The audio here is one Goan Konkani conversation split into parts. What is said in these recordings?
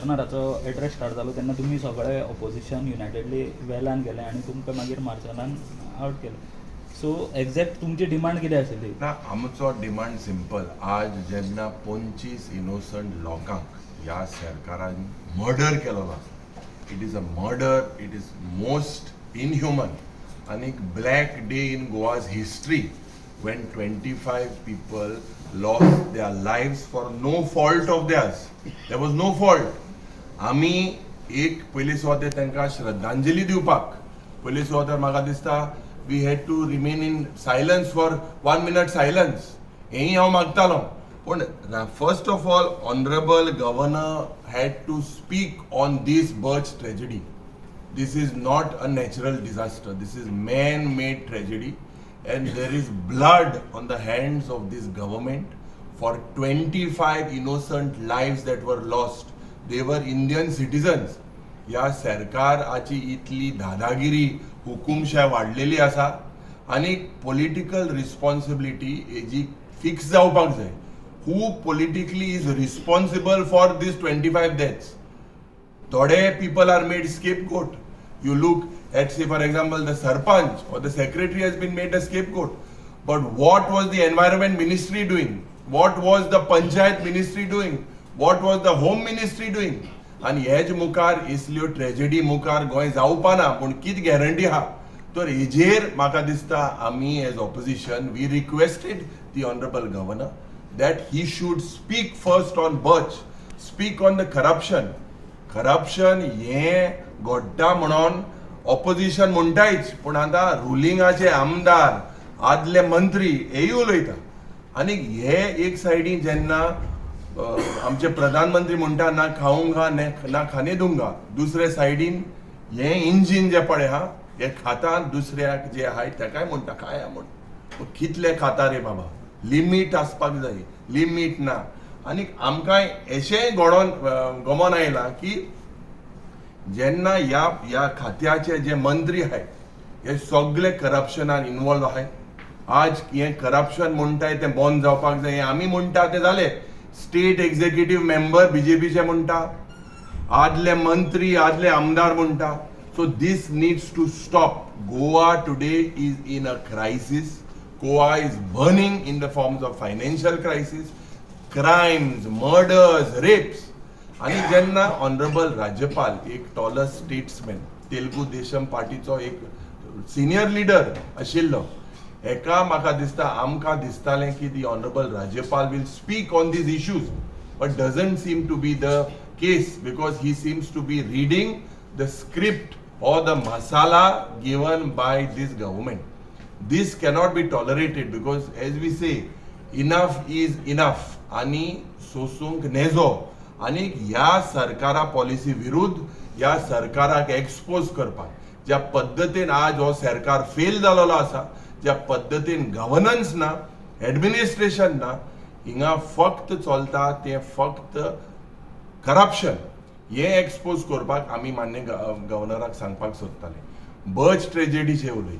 गव्हर्नराचो एड्रेस स्टार्ट जालो तेन्ना तुमी सगळे ऑपोजिशन युनायटेडली वेलान गेले आनी तुमकां मागीर मार्शलान आवट केले. सो एग्जॅक्ट तुमची डिमांड कितें आशिल्ली? ना, आमचो डिमांड सिंपल. आज जेन्ना 25 इनोसंट लोकांक ह्या सरकारान मर्डर केलेलो आसा, it is a murder, it is most inhuman आनी black day in Goa's history when 25 people lost their lives for no fault of theirs. There was no fault. आमी एक पयली सुवातेर तांकां श्रद्धांजली दिवपाक, पयली सुवातेर म्हाका दिसता we had to remain in silence for one minute silence, हेंय हांव मागतालो. पूण first of all, honourable governor had to speak on this Birch tragedy. This is not a natural disaster. This is man-made tragedy, and there is blood on the hands of this government for 25 innocent lives that were lost. They were Indian citizens. ह्या सरकाराची इतली दादागिरी, हुकुमशाय वाडलेली आसा आनी पॉलिटिकल रिस्पॉन्सिबिलिटी हेजी फिक्स जावपाक जाय. Who politically is responsible for this 25 deaths? थोडे people are made scapegoat. You look at, say, for example, the sarpanch or the secretary has been made a scapegoat. But what was the environment ministry doing? What was the panchayat ministry doing? What was the home ministry doing? आनी हेज मुखार इसल्यो ट्रेजेडी मुखार गोंय जावपा ना पूण कितें गॅरंटी आहा? तर हेजेर म्हाका दिसता आमी as opposition, we requested the honourable governor that he should speak first on Birch, speak on the corruption. Corruption हें घडटा म्हणून ऑपोजिशन म्हणटायच, पूण आतां रुलिंगाचे आमदार, आदले मंत्री हेय उलयता. आनी हे एक सायडीन जेन्ना आमचे प्रधानमंत्री म्हणटा, "ना खाऊंगा, ना खाने दूंगा," दुसरे सायडीन हे इंजीन जे पळय आहा, हे खाता, दुसऱ्याक जे आहाय तेकाय म्हणटा खाया म्हण. कितले खाता रे बाबा? लिमीट आसपाक जाय, लिमीट ना. आनी आमकां अशेंय घडोन गमोन आयलां की जेन्ना ह्या ह्या खात्याचे जे मंत्री आहाय, हे सगळे करप्शनान इनवॉल्व आहाय. आज हें करप्शन म्हणटाय तें बंद जावपाक जाय, हें आमी म्हणटा तें जालें. स्टेट एक्झिक्युटीव मेंबर बीजेपीचे म्हणटा, आदले मंत्री, आदले आमदार म्हणटा. So this needs to stop. Goa today is in a crisis. Goa is burning in the forms of financial crisis, crimes, murders, rapes. आणि जेन्ना ऑनरेबल राज्यपाल, एक टॉलस्ट स्टेट्समॅन, तेलुगू देशम पार्टीचो एक सिनियर लिडर आशिल्लो, हेका म्हाका दिसता, आमकां दिसतालें की दी ऑनरेबल राज्यपाल will speak on these issues, but doesn't seem to be the case because he seems to be reading the script or the masala given by this government. This cannot be tolerated because, as we say, enough is enough. आणि सोसूंक नेजो. आनी ह्या सरकारा पॉलिसी विरुद्ध, ह्या सरकाराक एक्सपोज करपाक, ज्या पद्दतीन आज हो सरकार फेल जालेलो आसा, ज्या पद्दतीन गव्हर्नन्स ना, एडमिनिस्ट्रेशन ना, हिंगा फक्त चलता तें फक्त करप्शन, हें एक्सपोज करपाक आमी मान्य गव्हर्नराक सांगपाक सोदताले. बर्च ट्रेजेडीचे उलय,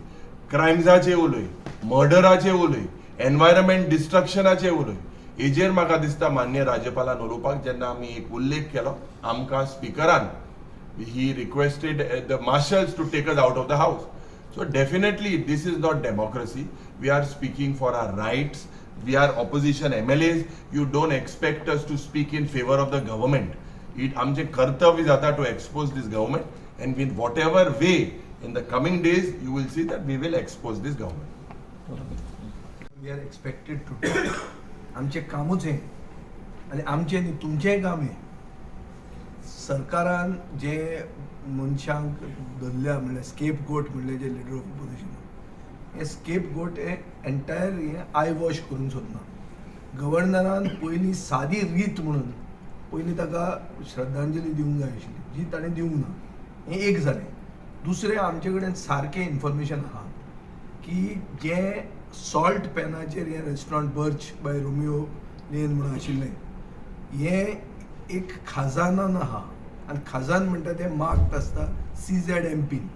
क्रायम्साचे उलय, मर्डराचे उलय, एनवायरमेंट डिस्ट्रक्शनाचे उलय, हेजेर म्हाका दिसता मान्य राज्यपालान उलोवपाक जेन्ना आमी एक उल्लेख केलो, आमकां स्पिकरान he requested the marshals to take us out of the house. So definitely this is not democracy. We are speaking for our rights. We are opposition MLAs. You don't expect us to speak in favor of the government. It आमचें कर्तव्य जाता to expose this government, and with whatever way, in the coming days you will see that we will expose this government. We are expected to. आमचें कामूच हें आनी आमचें न्ही, तुमचेंय काम हें. सरकारान जे मनशांक धरल्या, म्हणल्यार स्केप गोट म्हणलें जे लिडर ऑफ ऑपोजिशन, हे स्केप गोट हे एंटायर हें I wash करूंक सोदना. गव्हर्नरान पयलीं सादी रीत म्हणून पयलीं ताका श्रद्धांजली दिवंक जाय आशिल्ली, जी ताणें दिवंक ना. हें एक जालें. दुसरें, आमचे कडेन सारकें इन्फॉर्मेशन आहा की जें सॉल्ट पॅनाचेर हें restaurant Birch by Romeo Lane म्हणून आशिल्लें, हें एक खाजानान आहा आनी खाजान म्हणटा तें मार्क्ड आसता सीझेड एमपीन.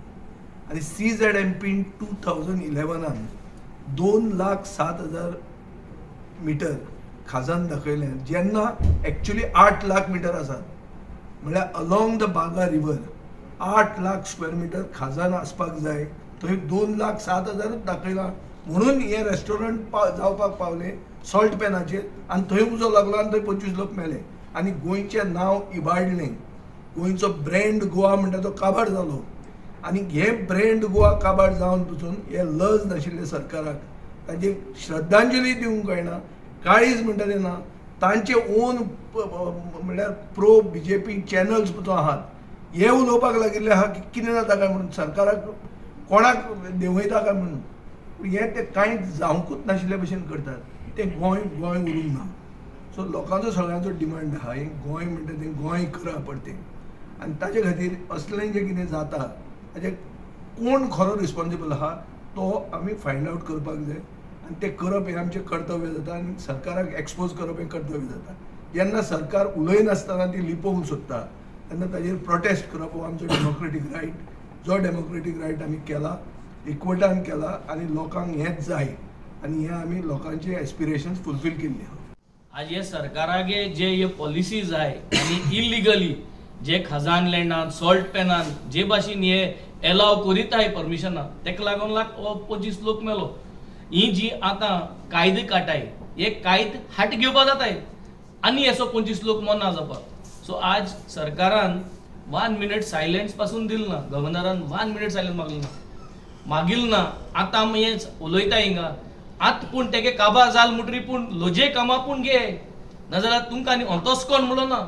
आनी सीझेड एमपीन 2011आन 2,07,000 मिटर खाजान दाखयलें, जेन्ना एक्चुली 8 लाख मिटर आसात. म्हणल्यार along the Baga river 8 lakh square meter खाजन आसपाक जाय, थंय 2,07,000च दाखयला. म्हणून हे रेस्टॉरंट जावपाक पावले सॉल्ट पॅनाचेर आनी थंय उजो लागलो आनी थंय 25 लोक मेले आनी गोंयचें नांव इबाडलें. गोंयचो ब्रँड गोवा म्हणटा तो काबार जालो आनी हे ब्रँड गोवा काबार जावन पसून हे लज नाशिल्ले सरकाराक तांची श्रद्धांजली दिवंक कळना, काळीज म्हणटा तें ना. तांचे ओन म्हणल्यार प्रो बीजेपी चॅनल्स पसून आहात, हे उलोवपाक लागिल्ले आहा की कितें जाता काय म्हणून, सरकाराक कोणाक देंवयता काय म्हणून. पूण हें ते कांय जावंकूच नाशिल्ले भशेन करतात. तें गोंय गोंय उरूंक ना. सो लोकांचो सगळ्यांचो डिमांड आहा, हें गोंय म्हणटा तें गोंय करा परतें. आनी ताजे खातीर असलें जें कितें जाता ताजें कोण खरो रिस्पॉन्सिबल आहा तो आमी फायंड आवट करपाक जाय आनी तें करप हें आमचें कर्तव्य जाता आनी सरकाराक एक्सपोज करप हें कर्तव्य जाता. जेन्ना सरकार उलयनासतना ती लिपोवंक सोदता तेन्ना ताजेर प्रोटेस्ट करप हो आमचो डेमोक्रेटीक रायट, जो डेमोक्रेटीक रायट आमी केला, एकवटान केला आनी लोकांक हेंच जाय आनी हें आमी लोकांचे एस्पिरेशन्स फुलफील केल्ले आहा. आज हे सरकारागे जे हे पॉलिसीज आहाय आनी इलिगली जे खजान लँडान, सॉल्ट पॅनान जे भाशेन हे एलाव करीताय परमिशनां, तेका लागून लाग हो 25 लोक मेलो. ही जी आतां कायदे काटाय, हे कायदे हाट घेवपा जाताय आनी असो 25 लोक मरना जावपाक. सो आज सरकारान वन मिनट सायलेन्स पासून दिल ना, गव्हर्नरान वन मिनट सायलेन्स मागलें ना, मागील ना. आतां आमी हें उलयता हिंगा आतां, पूण तेगे काबार जाल म्हणटरी पूण लजे कामां पूण घे, नाजाल्यार तुमकां आनी अंतस्कोण म्हणलो ना,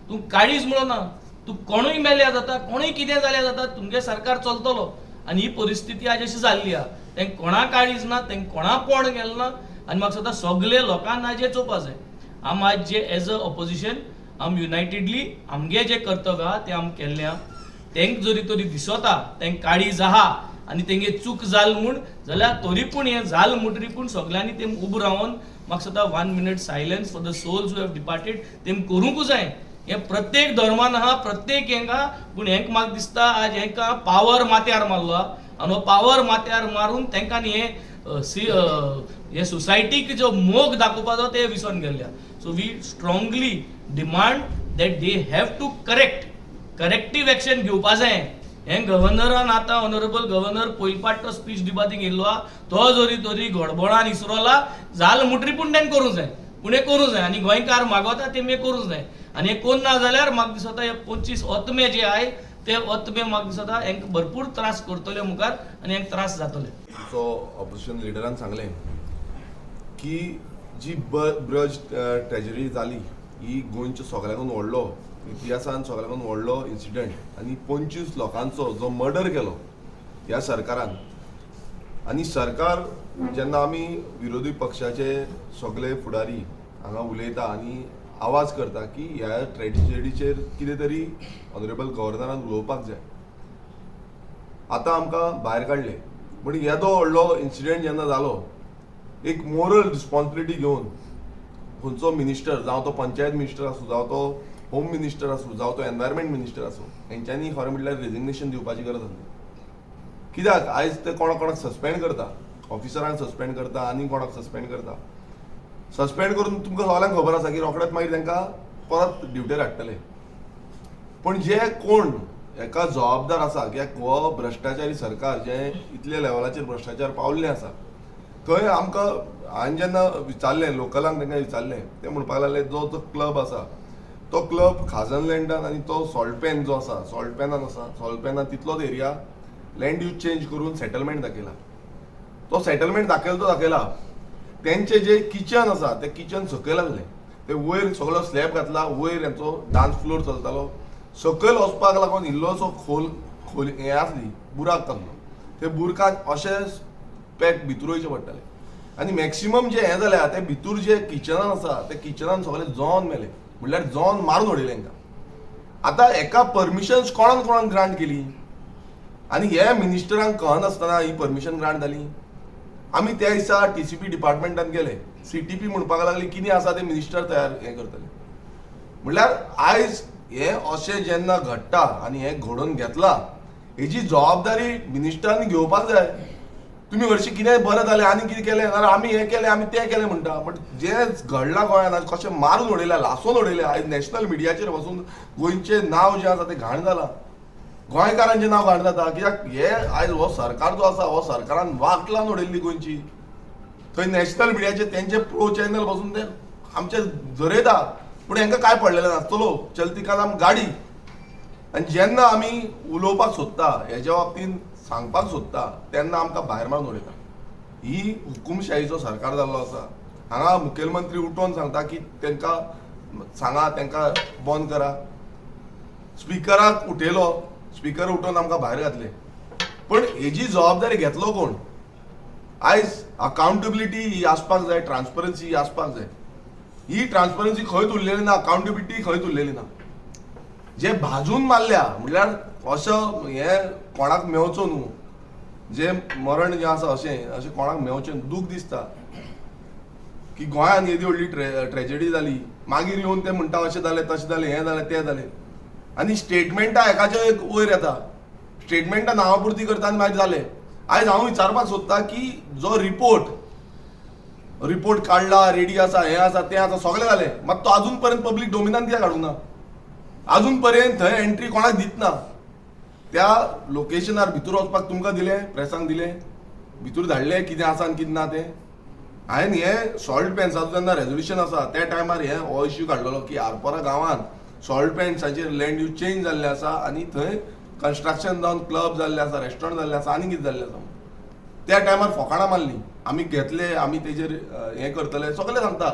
तूं काळीज म्हणलो ना. तूं कोणूय मेल्यार जाता, कोणूय कितें जाल्यार जाता, तुमगे सरकार चलतलो. आनी ही परिस्थिती आज अशी जाल्ली आहा, तेंक कोणा काळीज ना, तेंक कोणा पोण गेलें ना. आनी म्हाका दिसता सगळे लोकांक आज हें चोवपा जाय. आम आज जे एज अ ऑपोजिशन आम युनायटेडली आमगे जें कर्तव्य आहा तें आम केल्लें आहा. तेंक जरी तरी दिसता तेंक काळीज आहा आनी तेंगे चूक जाल म्हूण जाल्यार तरी पूण हें जाल म्हणटरी पूण सगल्यांनी तें उबो रावन म्हाका दिसता one minute silence for the souls who have departed तेम करूंकूच जाय. हें प्रत्येक धर्मान आहा, प्रत्येक हेंका. पूण हेंक म्हाका दिसता आज हेंकां पावर माथ्यार मारलो आहा आनी हो पावर माथ्यार मारून तेंकां हें सी हे सोसायटीक जो मोग दाखोवपाचो ते विसरून गेल्ले. So we strongly demand that they have to corrective action घेवपा जाय. हें गव्हर्नरान आतां ऑनरेबल गव्हर्नर पयले पाट तो स्पीच दिवपा थिंग येयल्लो आहा, तो जरी तरी गडबडान इसरोला जाल म्हणटरी पूण तेणें करूंक जाय, पूण हें करूंक जाय आनी गोंयकार मागोता तें करूंक जाय. आनी हें कोन्ना जाल्यार म्हाका दिसता हे 25 ओतमे जे आहाय ते ओतमे म्हाका दिसता हेंकां भरपूर त्रास करतले मुखार आनी हेंकां त्रास जातले. तुमचो ऑपोजिशन लिडरान सांगलें की जी ब्रज ट्रेजडी जाली ही गोंयच्या सगळ्याकून व्हडलो, इतिहासान सगळ्याकून व्हडलो इन्सिडंट आनी 25 लोकांचो जो मर्डर केलो ह्या सरकारान. आनी सरकार जेन्ना आमी विरोधी पक्षाचे सगळे फुडारी हांगा उलयता आनी आवाज करता की ह्या ट्रेजडीचेर कितें तरी ऑनरेबल गव्हर्नरान उलोवपाक जाय, आतां आमकां भायर काडले. पूण येदो व्हडलो इन्सिडंट जेन्ना जालो, एक मोरल रिस्पॉन्सिबिलिटी घेवन खंयचो मिनिस्टर, जावं तो पंचायत मिनिस्टर आसूं, जावं तो होम मिनिस्टर आसूं, जावं तो एनवायरमेंट मिनिस्टर आसूं, हेंच्यांनी खरें म्हटल्यार रेजिग्नेशन दिवपाची गरज आसली. कित्याक आयज ते कोणा कोणाक सस्पेंड करता, ऑफिसरांक सस्पेंड करता आनी कोणाक सस्पेंड करता. सस्पेंड करून तुमकां सगळ्यांक खबर आसा की रोखडेच मागीर तांकां परत ड्युटेर हाडटले. पूण जे कोण हेका जबाबदार आसा की हो भ्रश्टाचारी सरकार जे इतल्या लेवलाचेर भ्रश्टाचार पावल्ले आसा, थंय आमकां हांवें जेन्ना विचारलें लोकलांक, तांकां विचारलें, ते म्हणपाक लागले जो जो क्लब आसा तो क्लब खाजन लँडान आनी तो सॉल्ट पॅन जो आसा सॉल्ट पॅनान आसा, सॉल्ट पॅनान तितलोच एरिया लँड यूज चेंज करून सेटलमेंट दाखयला. तो सेटलमेंट दाखयला तो दाखयला, तेंचे जे किचन आसा तें किचन सकयल आसलें, ते वयर सगळो स्लॅब घातला, वयर हेंचो डान्स फ्लोर चलतालो. सकयल वचपाक लागून इल्लोसो खोल खोल हें आसली, बुराक आसलो, ते बुरकान अशें पॅक भितर वयचें पडटालें. आनी मॅक्सिमम जे हें जाल्या ते भितूर जे किचनान आसा ते किचनान सगळे जॉन मेले, म्हणल्यार जॉन मारून उडयले तांकां. आतां हेका परमिशन्स कोणान कोणान ग्रांट केली आनी हे मिनिस्टरांक कळनासतना ही परमिशन ग्रांट जाली. आमी त्या दिसा टीसीपी डिपार्टमेंटान गेले, सीटीपी म्हणपाक लागली कितें आसा ते मिनिस्टर तयार हें करतले. म्हणल्यार आयज हें अशें जेन्ना घडटा आनी हें घडोवन घेतलां हेजी जबाबदारी मिनिस्टरांनी घेवपाक जाय. तुमी हरशीं कितें बरें जालें आनी कितें केलें नाजाल्यार आमी हें केलें आमी तें केलें म्हणटा, बट जें घडलां गोंयांत आयज कशें मारून उडयल्या, लासून उडयल्या, आयज नॅशनल मिडियाचेर वचून गोंयचें नांव जें आसा तें घाण जालां, गोंयकारांचें नांव घाण जाता. कित्याक हे आयज हो सरकार जो आसा हो सरकारान वाट लावन उडयल्ली गोंयची. थंय नॅशनल मिडियाचेर तेंचे प्रो चॅनल बसून ते आमचे झरयता, पूण हेंकां कांय पडलेलें ना. चलो चलती का नाम गाडी. आनी जेन्ना आमी उलोवपाक सोदता हेज्या बाबतीन सांगपाक सोदता तेन्ना आमकां भायर मारून उडयता. ही हुकुमशाहीचो सरकार जाल्लो आसा. हांगा मुखेलमंत्री उठोवन सांगता की तांकां सांगा, तांकां बंद करा. स्पिकराक उठयलो, स्पिकर उठोवन आमकां भायर घातले. पण हेजी जबाबदारी घेतलो कोण? आयज अकाउंटेबिलिटी ही आसपाक जाय, ट्रान्सपरन्सी ही आसपाक जाय. ही ट्रान्सपरन्सी खंयच उरलेली ना, अकाउंटेबिलिटी खंयच उरलेली ना. जे भाजून मारल्या म्हणल्यार असो हें कोणाक मेवचो न्हू, जे मरण जें आसा अशें अशें कोणाक मेवचें न्हू. दूख दिसता की गोंयांत येदी व्हडली ट्रेजेडी जाली, मागीर येवन ते म्हणटा अशें जालें तशें जालें हें जालें तें जालें, आनी स्टेटमेंटां एकाच्या एक वयर येता, स्टेटमेंटां नांवा पुरती करता आनी मागीर जालें. आयज हांव विचारपाक सोदता की जो रिपोर्ट काडला, रेडी आसा, हें आसा तें आसा, सगळें जालें, मात तो आजून पर्यंत पब्लीक डोमिनान कित्याक हाडूंक ना? आजून पर्यंत थंय एंट्री कोणाक दितना? त्या लोकेशनार भितर वचपाक तुमकां दिलें, प्रेसांक दिलें, भितर धाडलें, कितें आसा आनी कितें ना तें. हांवें हें सॉल्ट पॅन्साचो जेन्ना रेजोल्युशन आसा त्या टायमार हें हो इश्यू काडलेलो की आरपोरा गांवांत सॉल्ट पॅन्साचेर लँड यूज चेंज जाल्लें आसा आनी थंय कन्स्ट्रक्शन जावन क्लब जाल्लें आसा, रेस्टॉरंट जाल्लें आसा, आनी कितें जाल्लें आसा. त्या टायमार फोकाणां मारली, आमी घेतले, आमी तेजेर हें करतले, सगळें सांगता,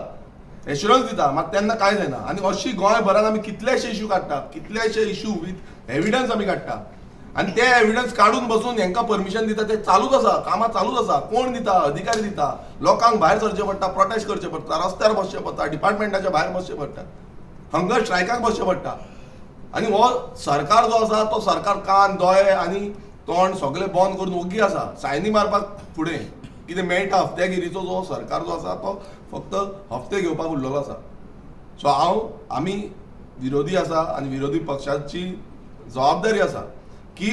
एश्युरन्स दिता, मात तेन्ना कांय जायना. आनी अशी गोंयभरान आमी कितलेशे इश्यू काडटा, कितलेशे इश्यू विथ एविडन्स आमी काडटा, आनी ते एविडन्स काडून बसून हेंकां परमिशन दिता, ते चालूच आसा, कामां चालूच आसा. कोण दिता? अधिकारी दिता. लोकांक भायर सरचें पडटा, प्रोटेस्ट करचें पडटा, रस्त्यार बसचें पडटा, डिपार्टमेंटाच्या भायर बसचें पडटा, हंगर स्ट्रायकाक बसचें पडटा. आनी हो सरकार जो आसा तो सरकार कान दोळे आनी तोंड सगळें बंद करून ओगी आसा, सायनी मारपाक फुडें कितें मेळटा. हफ्त्यागिरीचो जो सरकार जो आसा तो फक्त हफ्ते घेवपाक उरलेलो आसा. सो हांव आमी विरोधी आसा आनी विरोधी पक्षाची जबाबदारी आसा की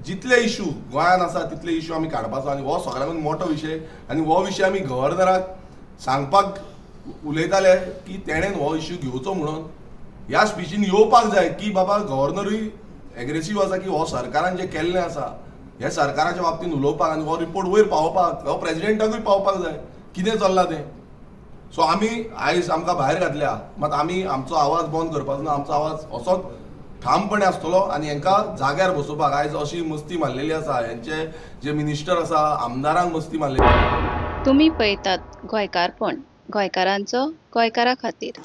जितले इश्यू गोंयांत आसा तितले इश्यू आमी काडपाचो, आनी हो सगळ्यांकून मोठो विशय. आनी हो विशय आमी गव्हर्नराक सांगपाक उलयताले की तेणेन हो इश्यू घेवचो म्हणून ह्या स्पिचीन येवपाक जाय की बाबा गव्हर्नरूय एग्रेसीव आसा की हो सरकारान जें केल्लें आसा हे सरकाराच्या बाबतींत उलोवपाक आनी हो रिपोर्ट वयर पावोवपाक, हो प्रेजिडेंटाकूय पावपाक जाय कितें चल्लां तें. सो आमी आयज आमकां भायर घातल्या, मात आमी आमचो आवाज बंद करपाचो ना, आमचो आवाज असोच ठामपणे आसतलो आनी हेंकां जाग्यार बसोवपाक. आयज अशी मस्ती मारलेली आसा, हेंचे जे मिनिस्टर आसा आमदारांक मस्ती मारलेली. तुमी पळयतात गोंयकारपण, गोंयकारांचो गोंयकारा खातीर.